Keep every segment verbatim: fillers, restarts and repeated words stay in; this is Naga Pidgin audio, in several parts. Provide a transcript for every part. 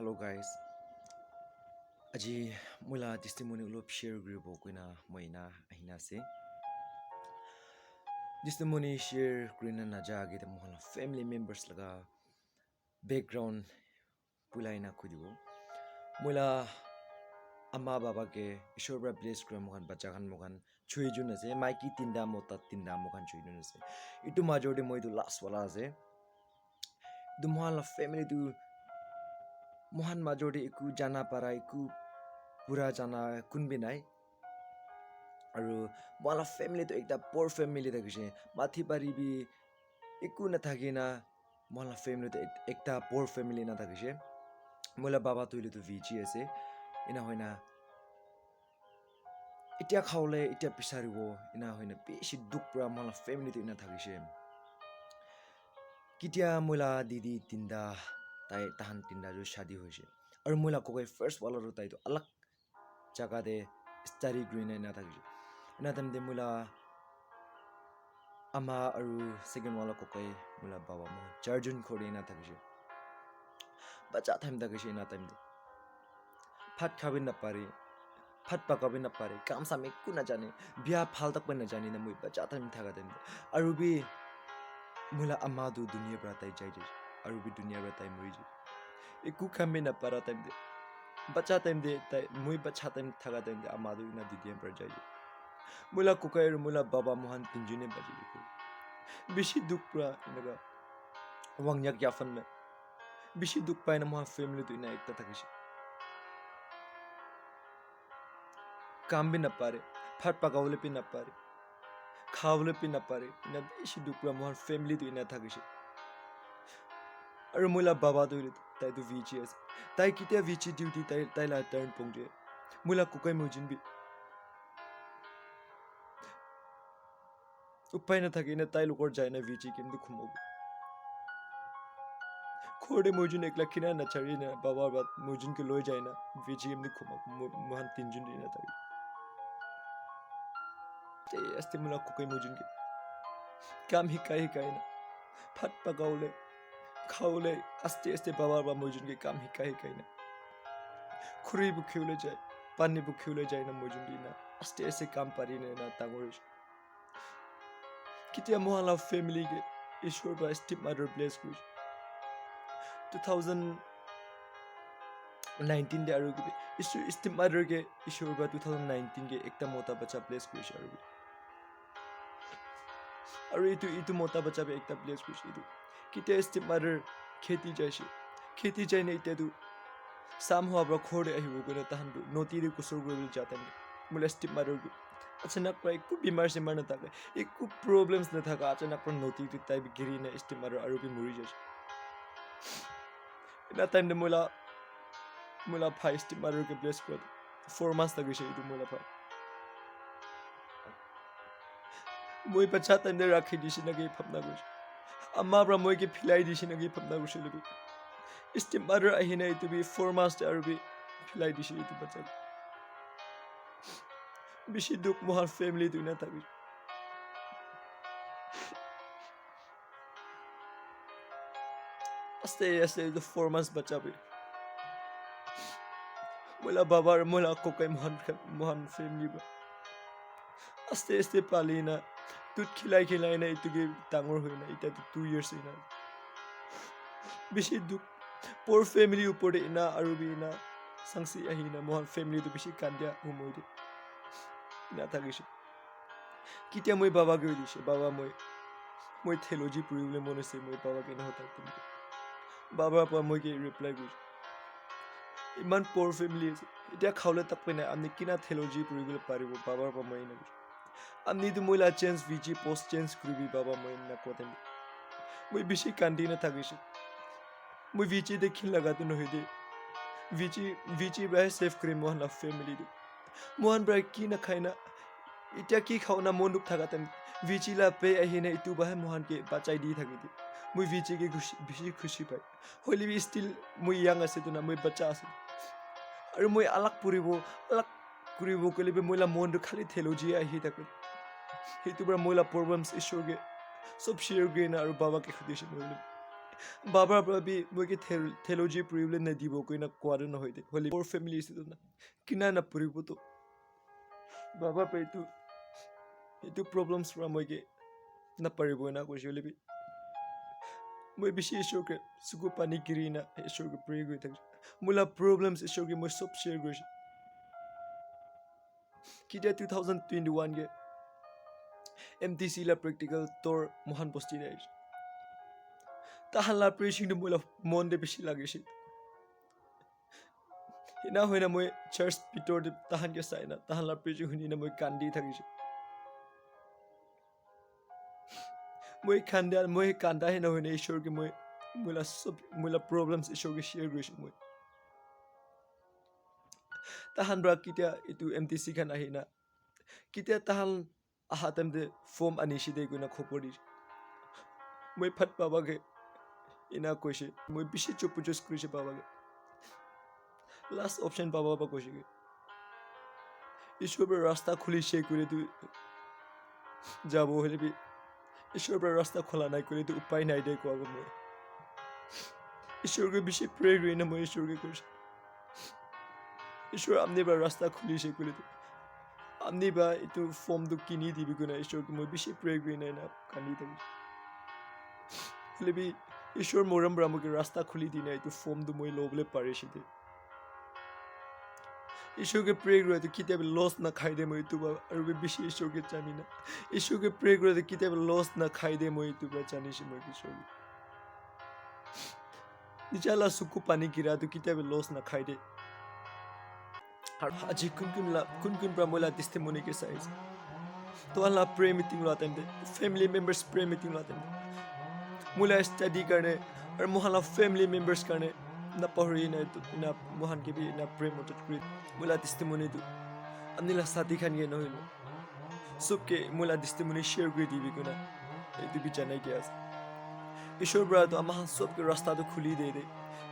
Hello guys. Aji moi la testimony olop share kuribo koina moi ena ahina ase. Testimony share kurina naja age te moi la family members laga background pulai na khudibo. Moi la ama baba ke Ishwar para bless kura moi khan bacha khan moi khan choi jun ase, maiki tinta mota tinta moi khan choi jun ase. Itu major te moi itu last wala ase. Itu moi la family tu moi khan major te eku jana para eku pura jana kun bi nai. Aru moi la family tu ekta poor family thakishe, mathi pari bi eku nathakina moi la family tu ek- ekta poor family na thakishe. Moi la baba tu hoile tu V G ase, ena hoina etia khawole etia bisaribo ena hoina bishi dukh pra moi la family tu ena thakishe. Kitia moi la didi tinta tai tahan tinta tu shadi hoishe, aru moi la kokai first wala tu tai tu alag jaga te study kurina ena thakishe. Ena time te moi la ama aru second wala kokai moi la baba moi charjun khori ena thakishe. Bacha time thakishe ena time te. Bhat khabi napare, bhat pakabi napare, kam sam ekku najane, bia bhal tak pa najane na moi bacha time thaka time te. Aru bi moi la ama tu dunia pra tai jai jai, aru bi dunia pra tai mori jai. Ekku kam bi napara time te, bacha time te tai, moi bacha time thaka time te ama tu ena dunia pra jai jai. Moi la kokai aru moi la baba moi khan tinjone bachi jai. Bishi dukh pra enaka wangyak yafan me. Bishi dukh pai na moi family tu ena ekta thakishe. Kam bi napare, bhat pakabole bi napare, khabole bi napare. Ena bishi dukh pra moi family tu ena thakishe. Aru moi la baba tu hoile tai tu V G ase. Tai kitia V G duty tai, tai la turn pongje. Moi la kokai moi jin bi upai na thaki na tai lukor jai na V G kemti khumabo. Khor de moi jun ekla kina na chari na baba ba moi jun ke loi jai na V G kemti khumabo. Mo- Mohan tinjun de na thaki. Te aste moi la kokai moi jun ke kam hikai hikai na. Bhat pakabole, khabole, aste aste baba ba moi jun ke kam hikai hikai na. Khuri bukhibole jai, pani bukhibole jai na moi jun ke na. Aste aste kam pari na na dangor hoise. Kitia moi la family ke Ishwar ba stepmother bless kuri. Two thousand nineteen de aru ke Ishwar stepmother ke Ishwar ba two thousand nineteen ke ekta mota bacha bless kuri aru. Aru itu, itu mota bacha bi ekta bless kuri itu. Kitia stepmother kheti jaise. Kheti jai na itia tu sam hoa pra khor de ahibo koina tahan tu noti de kusur kuri ja time. Moi la stepmother tu achanak pra ekku bimar simar na thaka, ekku problems na thaka, achanak pra noti de tai bi giri na stepmother aru bi mori jaise. Ena time de moi la, moi la bhai stepmother ke bless kura. Four months thakishe itu moi la bhai. Moi bacha time de rakhi dise na ki bhabna kurise. Ama pra moi ke philai dise na ki bhabna kurise lebi. Stepmother ahina itu bi four months de aru bi philai dise itu bacha. Bishi dukh moi family tu ena thaki. Aste aste itu four months bacha bi. Moi la baba aru moi la kokai moi khan, moi khan family ba. Aste aste pali na, dut khilai khilai na itu ke dangor hoi na, ita tu two years hoi na. Bishi dukh, poor family upor de ena aru bi ena sangsi ahi na, moi khan family tu bishi kandia humoi de. Ena thakishe. Kitia moi baba ke hoishe, "Baba, moi, moi theology puribole mon ase," moi baba ke ena hota kuri. Baba pra moi ke reply kurishe, "Iman poor family ase, itia khabole tak pai nai, apni kina theology puribole paribo?" Baba pra moi ena kurishe. "Apni tu moi la change, V G post change kuribi, baba," moi ena koa time te. Moi bishi kandi na thakishe. Moi V G de khin laga tu nohoi de. V G, V G pra save kuri moi khan la family tu. Moi khan pra ki na khai na, itia ki khao na mon dukh thaka time, V G la pe ahi na itu ba hai moi khan ke bachai di thaki de. Moi V G ke khushi, bishi khushi pai. Hoile bi still moi young ase tu na, moi bacha ase. Aru moi alag puribo, alag kuribo koile bi moi la mon tu khali theology ahi thake. Hitu pra moi la problems Ishwar ke sob share kuri na aru baba ke khudishe moi. Baba pra bi moi ke theo-, theology puribole nadibo koina kowa tu nohoi de. Hoile more families tu na. Kina na puribo tu. Baba pra itu, itu problems pra moi ke na paribo na koise hoile bi. Moi bishi Ishwar ke suku pani giri na Ishwar ke pray kuri thakishe. Moi la problems Ishwar ke moi sob share kurishe. Kitia two thousand twenty-one ke M T C la practical tour mohan bosti de aishe. Tahan la preaching tu moi la mon de bishi lagishe. Ena hoina moi church bitor de tahan ke sai na, tahan la preaching huni na moi kandi thakishe. Moi kanda, moi kanda hena hoina Ishwar ke moi, moi la sob, moi la problems Ishwar ke share kurishe moi. Tahan pra kitia itu M T C khan ahina, kitia tahan aha time te form anishe de koina khobor di. Moi phat baba ke ena koishe, moi bishi chup puchus kurishe baba ke. Last option baba pra koishe ke, Ishwar pra rasta khulishe koile tu jabo hoile bi, Ishwar pra rasta khula nai koile tu upai nai de kowa moi. Ishwar ke bishi pray kuri na moi Ishwar ke koishe, Ishwar apni pra rasta khulishe koile tu, apni pra itu form tu kini dibi koina Ishwar ke moi bishi pray kuri na ena kandi thakishe. Hoile bi Ishwar morom pra moi ke rasta khuli dina itu form tu moi lobole parishe de. Ishwar ke pray kura tu kitia bi loss na khai de moi itu pra, aru bi bishi Ishwar ke jani na. Ishwar ke pray kura tu kitia bi loss na khai de moi itu pra janishe moi Ishwar ke. Nija la suku pani gira tu kitia bi loss na khai de. Aru aji kun kun la, kun kun pra moi la testimony ke sai ase. Tohan la prayer meeting la time te, family members prayer meeting la time te, moi la study karne, aru mohan la family members karne, na pahori na itu, na mohan ke bi na pray motot kuri. Moi la testimony tu, apni la sati khan ke nohoi lo. Sob ke moi la testimony share kuri dibi koina, itu bi janai dia ase. Ishwar pra tu ama khan sob ke rasta tu khuli de de.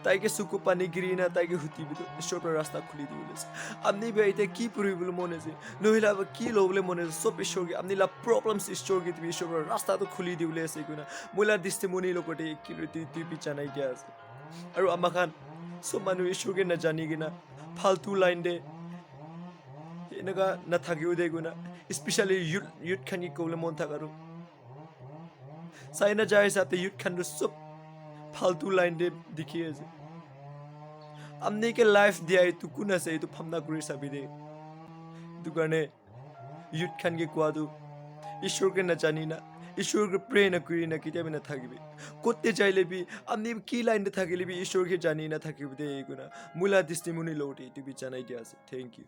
Tai ke suku pani giri na, tai ke huti bi tu Ishwar pra rasta khuli di bole ase. Apni bi ite ki puri bole mon ase, nohila ba ki lo bole mon ase, sob Ishwar ke, apni la problems Ishwar ke dibi, Ishwar pra rasta tu khuli di bole ase koina. Moi la testimony lo kote ki ro di, di bi janai dia ase. Aru ama khan sob manu Ishwar ke na jani kena, faltu line de eneka na thakibo de koina, especially youth, youth khan ke kobole mon thaka tu. Sai na jai hisab te youth khan tu sob faltu line de dikhi ase. Apni ke life dia itu kun ase, itu bhabna kuri sabi de. Itu karne youth khan ke kowa tu, Ishwar ke na jani na, Ishwar ke pray na kuri na, kitia bi na thakibi. Kote jaile bi, apni ki line de thakile bi, Ishwar ke jani na thakibi de koina. Moi la testimony lo de, itu bi janai dia ase. Thank you.